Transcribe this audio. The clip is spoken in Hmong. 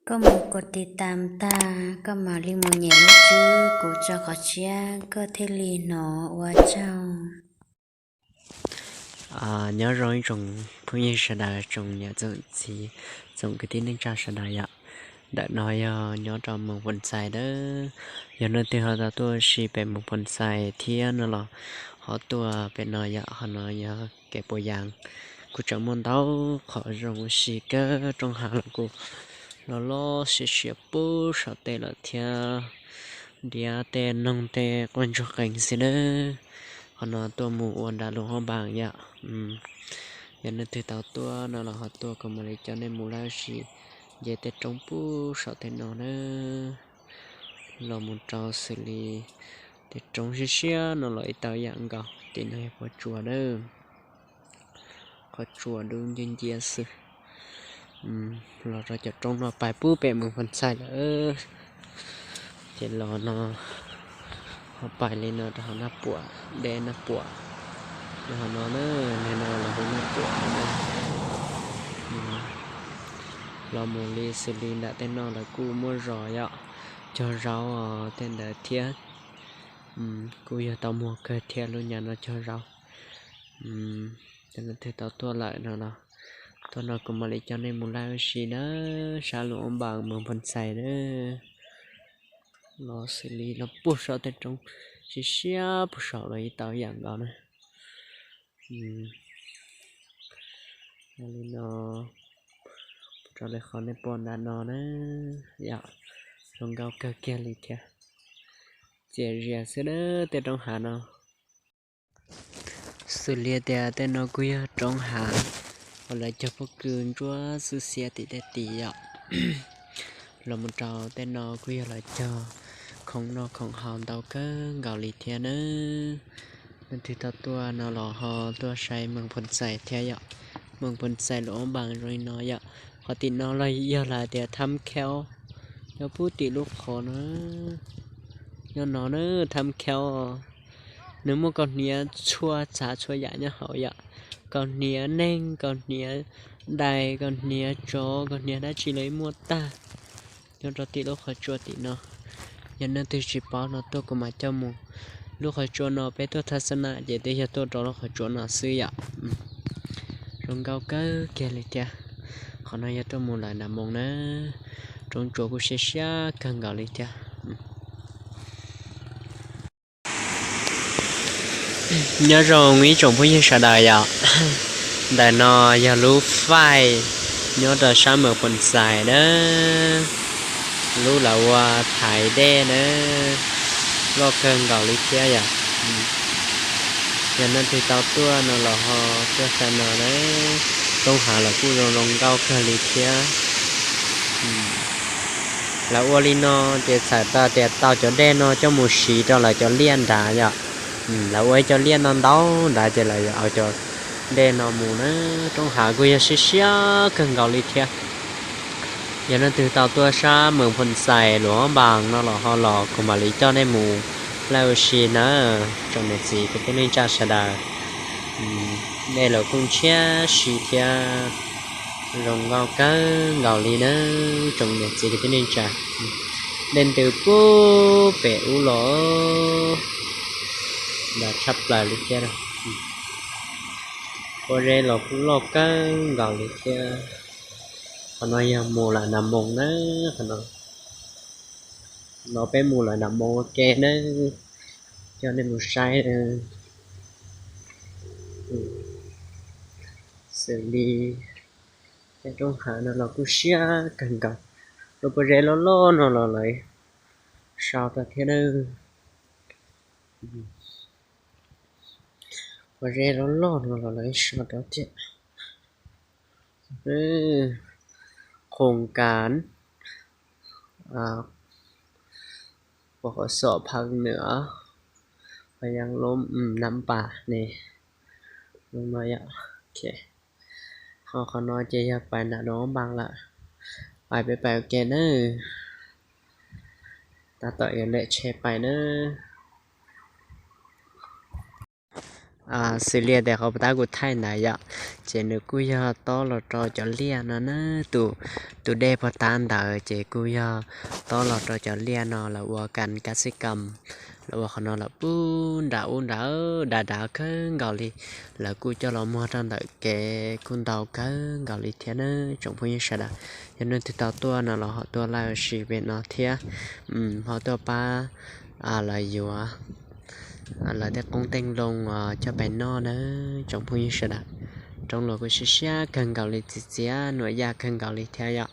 Koj mus kos tiv tam tag, koj mam li mus nyem lub tswb kuv tso qhov tshiab, koj thiaj li hnov. Ua tsaug. Nyob zoo ib tsoom phooj ywg sawv daws, tsoom niam tsoom txiv, tsoom kwv tij neej tsa sawv daws yom. Ntawm no yog nyob rau Moos Phoo Xais nawb. Yog leej twg ho tau tuaj ua si pem Moos Phoo Xais thiab no los ho tuaj pem no yom. Ho no yog kev puas yas, kuj tseem muaj ntau qhov zoo ua si kawg. Roob hav los kuj los loj siab siab puag saum tej lawm thiab. Ntiav tej noog tej quaj ntsuag qees xwb nawb. Qhov no tuaj mus ua nram Luam Phab Npaas yom. Yog leej twg tau tuaj no los ho tuaj kuv mam li coj nej mus laj ua si nce tej roob puag saum tej no nawb. Los mus rau xws li tej roob siab siab no los ib tau yam nkaus. Tim no yog qhov tsua nawb, qhov tsua dub nciab nciab xwb. Los rau cov roob no pais puag pem Moos Phoo Xais lawm. Ces los no ho pais li no rau hauv Naj Puam, dej Naj Puam. Hauv no na, li no los hu Naj Puam na. Los mus li xws li nram tej no lawv kuj muaj zos yom, cog zaub tej ntawd thiab. Kuj yog tau muag kawg thiab lub nyam no cog zaub. Yog leej twg tau tuaj lawm no los tuaj no kuv mam li coj nej mus laj ua si nawb, sab Luam Phab Npaas, Moos Phoo Xais nawb. Los xws li los puag saum tej roob siab siab puag saum los ib tau yam nkaus na. Li no, rau li qhov nej pom nram no na, yom, zoo nkauj kawg kiag li thiab. Txias zias xwb na tej roob hav no. Xws li tias tej no kuj yog roob hav uas lawv cog pob kws ntsuab xwb xiab tim tej tid yom. Los mus rau tej no kuj yog lawv cog khoom noj khoom haus ntau kawg nkaus li thiab nawb. Leej twg tau tuaj no los ho tuaj saib Moos Phoo Xais thiab yom. Moos Phoo Xais Luam Phab Npaas zoo li no yom. Qhov tim no los yog lawv tias Thab Khaub, nyob puag tim lub qhov no. Nyob no na, Thab Khaub, nws muaj kaus hniav txhua tsav txhua yam nyob hauv yom. Kaus hniav neeg, kaus hniav dais, kaus hniav tsov, kaus hniav dab tsi los muaj tag. Nyob rau tim lub qhov tsua tim no. Yog leej twg tsis paub no tuaj kuv mam coj mus. Lub qhov tsua no peb tuaj thaj xab nam ces twb yog tuaj rau lub qhov tsua no xwb yom. Zoo nkauj kawg kiag li thiab. Qhov no yog tuaj mus lawm Nas Moos na. Roob tsua kuj siab siab kawg nkaus li thiab. Nyob zoo ib tsoom phooj ywg sawv daws yom. Ntawm no yog lub faij nyob rau sab Moos Phoo Xais na. Lub lawv ua thaiv dej na, loj kawg nkaus li thiab yom. Yog leej twg tau tuaj no los ho tuaj saib no na. Roob hav los kuj zoo zoo nkauj kawg li thiab. Lawv ua li no ces txhais tau tias tau cov dej no coj mus siv rau lawv cov liaj nrad yom. Lawv ua ib co liaj no ntau nrad ces lawv yuav ua cov dej no mus na. Roob hav kuj yog siab siab kawg nkaus li thiab. Yog leej twg tau tuaj sab Moos Phoo Xais Luam Phab Npaas no los ho los kuv mam li coj nej mus laj ua si na, tsoom niam txiv kwv tij neej tsa sawv daws. Dej los kuj ntshiab si thiab, zoo nkauj kawg nkaus li na, tsoom niam txiv kwv tij neej tsa. Dej ntws puag pem ub los ntau tshaj plaws li thiab. Pob zeb los kuj loj kawg nkaus li thiab. Qhov no yog mus lawm Nas Moos na, qhov no. No peb mus lawm Nas Moos ua ke na, coj nej mus saib. Xws li tej roob hav no los kuj siab kawg nkaus, lub pob zeb loj loj no los lawv sau rau thiab na. Pob zeb loj loj no los lawv sau rau thiab. Khoos kas pos qhov xom phaj nws, pos yas lub nam pas ne, lub no yom. Ho qhov no ces yog pais nram Luam Phab Npaas lawm, pais peb pais ua ke nawb. Tab tom yuav lem tsheb pais nawb. xws li tias qhov puag ta kuv thaij ntawd yom, ces nws kuj yog tob los rau cov liaj no na. Tus, tus dej puag ta ntawd ces kuj yog tob los rau cov liaj no lawv ua kas kab xib kam, lawv ua qhov no lawm pub nram ub nrad, dav dav kawg nkaus li. Lawv kuj coj los muag rau ntawm kev kuj ntau kawg nkaus li thiab na tsoom phooj ywg sawv daws. Yog nej twg tau tuaj no los ho tuaj laj sim pem no thiab, ho tuaj pab lawv yuav lawv tej qoob tej loo uas coj pais noj na tsoom phooj ywg sawv daws. Roob los kuj siab siab kawg nkaus li, txias txias nuam yaj kawg nkaus li thiab yom.